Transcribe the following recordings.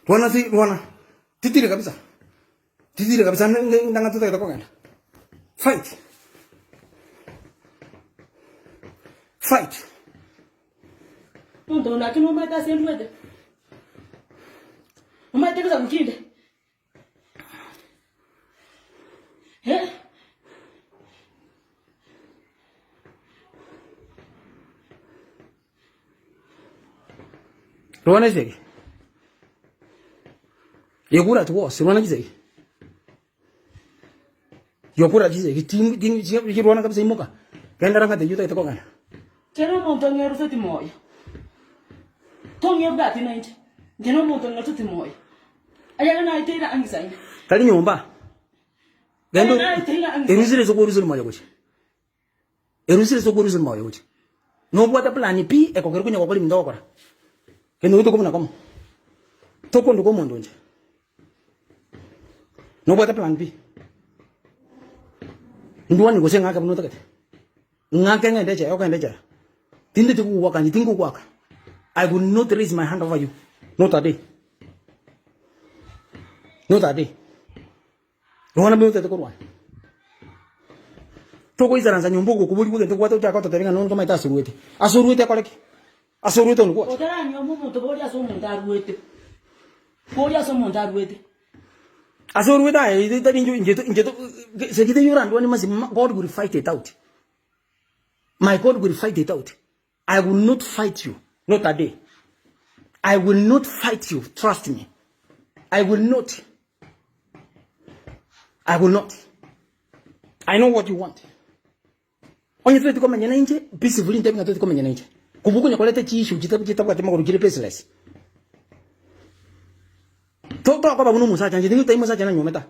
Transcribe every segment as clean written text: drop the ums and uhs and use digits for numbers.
Rwana ti rwana. Titiri kabisa. Titiri kabisa ndang'a totagete kogenda. Fight. Fight. Omonto onde ake nomanyete ase ndwete? Omanyete egesaku kinde? Eh? Rwana esegi. Yekura tiwose rwana chisegi. Yokura chisegi tin tin rwana kabisa imoka. Genda rang'ate eywo otagete kogenda. Kera omonto ong'eruseti moyo, tong'ebwati nainche, inche nomonto ong'eruseti moyo, ayare naeteire ang'isaine. Tari nyomba. Genda Ayare naeteire ang'isaine. erusire ase okweruseri moyo gochia. Erusire ase okweruseri moyo gochia. Nobwate plan pi ekogera konya gokora ebinto ogokora. Kende ogote kobuna komo. Tokonduka omonto inche. Nobwate plan pi. Ndwane gose ng'ake buna otagete. Ng'ake ng'ende echela, okogenda echela. Tindeti kogoaka inche, tingogoaka. I will not raise my hand over you. Not a day. Not a day. Rwana buna otagete korwana. Togoisaransa nyomba ogokoborigwa egento obwate ochake gototebia ng'a nonye ntomaete ase oruete. Ase oruete akore ki? Ase oruete onde gwacha. Otaranyuoma omonto boria ase omonto aruete. Boria ase omonto aruete. Ase oruete aye tari inche inche inche segete eywo orandwanie masi God will fight it out. My God will fight it out. I will not fight you, not a day. I will not fight you, trust me. I will not. I will not. I know what you want. Onye toteti komenya na inche, peacefully ntebi ng'a toteti komenya na inche. Kobua konya koreta chiissue chita chitabwati magoro chire baseless. To tokoba buna omosacha inche tindi omosacha nanyuomete aa.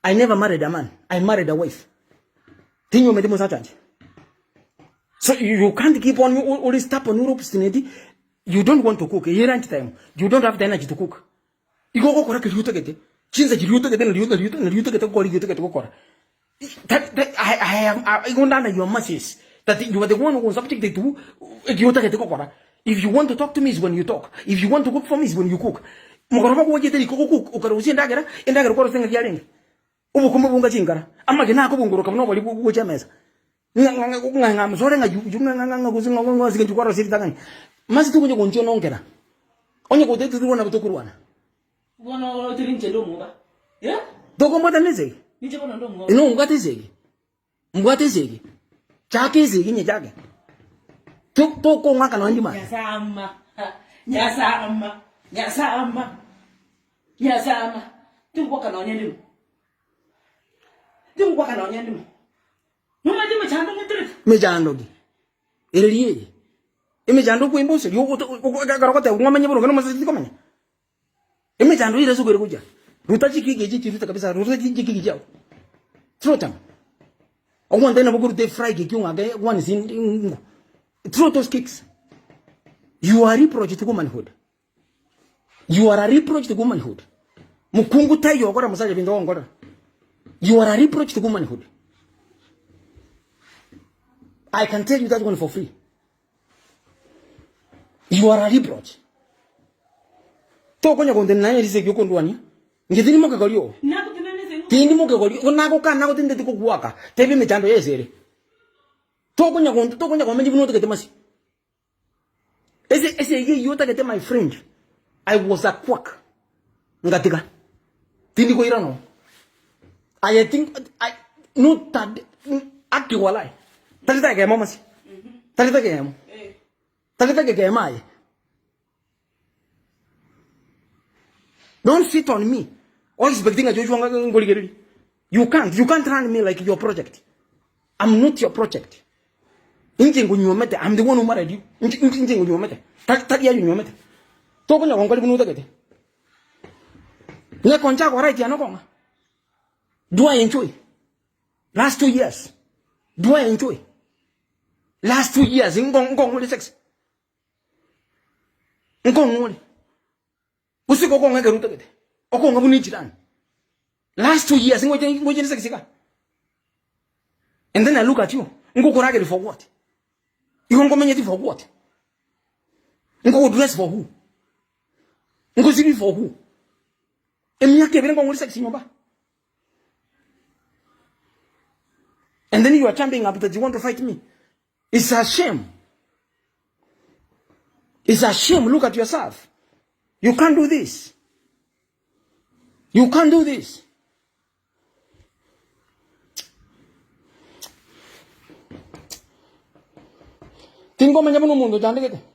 I never married a man, I married a wife. Tinyuometi mosacha inche. So you, you can't keep on ore stubborn ore obstinate, you don't want to cook, eye lunch time, you don't have the energy to cook. Igo ogokora keria otagete, chinsa chiria otagete nario nario nario otagete gokora erio otagete gokora. That that I I am I igo ndana your mercies that you are the one who subjected to ekio otagete gokora. If you want to talk to me is when you talk, if you want to cook for me is when you cook. Mogoroba gwachete riko go cook okarusia endagera, endagera okwarosia ng'aki yarenge? Obokima bonga chinkara, amagena akobongoroka buna obori gocha emesa. Ng'a ng'a ng'a ng'a msore ng'a yu ng'a ng'a ng'a gose ng'a ng'a ase eng'encho kwarosia ritang'ani. Masi tokonya gonchionongera, onye gotagete torwane nabo tokorwana. Bono oroche ninche nde omwoba, eh? Tokombwatana esegi? Ninche bono nde omwoba. Inwe mbwate esegi, mbwate esegi, chaka esegi nyechake. To tokong'aka nonya ndimanye. Nyasae ama, Nyasae ama, Nyasae ama, Nyasae ama, tingwaka nonya ndimo, tingwaka nonya ndimo. Nomanyete emechando ng'eterete? Mechando ki? Ere rieye. Emechando okoimba ose ri ogoto ekero ogoteba ng'omenye boronge na omosacha tikomenya. Emechando ere ase okoira gochia. Ruta chikiki echi chirute kabisa, ruta chikiki chiago. Throw them. Ogontebia nabo okoruta efry cake ong'ake one sin throw those cakes. You are reproach to womanhood. You are a reproach to womanhood. Mokungu taiyo okora mosacha binto ogonkorera. You are a reproach to womanhood. I can tell you that one for free. You are a reproach. Tokonya kontenena naye rise ekio okondwania. Inche tindi mokegori oo. Tindi mokegori oo. Nagokana nagotindeti kogoaka. Tebia emechando yese ere. Tokonya tokonya komenya buna otagete masi. Ase esegi eyio otagete my friend, I was a quack, ngatiga, tindi koira noo. Aye think, I, not that, aki walai, tari tageka emo masi, tari tageka emo, tari tageka emo aye. Don't sit on me, o expecting ng'a Joshua ngorigererie. You can't, you can't run me like your project. I'm not your project. Inche ngonyuomete, I'm the one who married you. Inche inche inche ngonyuomete. Tari tari aye onyuomete. Tokonya gonkori buna otagete. Ngekoncha go right yane okong'a. Do I enjoy? Last 2 years. Do I enjoy? Last 2 years nkong'ore sex. Nkong'ore. Gose igo okong'a ekero otagete. Okong'a buna echirani. Last 2 years ngoche ngoche sex iga. And then I look at you. Ngokorageria for what? Igo nkomenyeti for what? Nkogodress for who? Ngosibi for who? Emiaka ebere nkong'ora sex nyomba. And then you are jumping up that you want to fight me. It's a shame. It's a shame. Look at yourself. You can't do this. You can't do this. Tingomanya buna omonto ochandegete.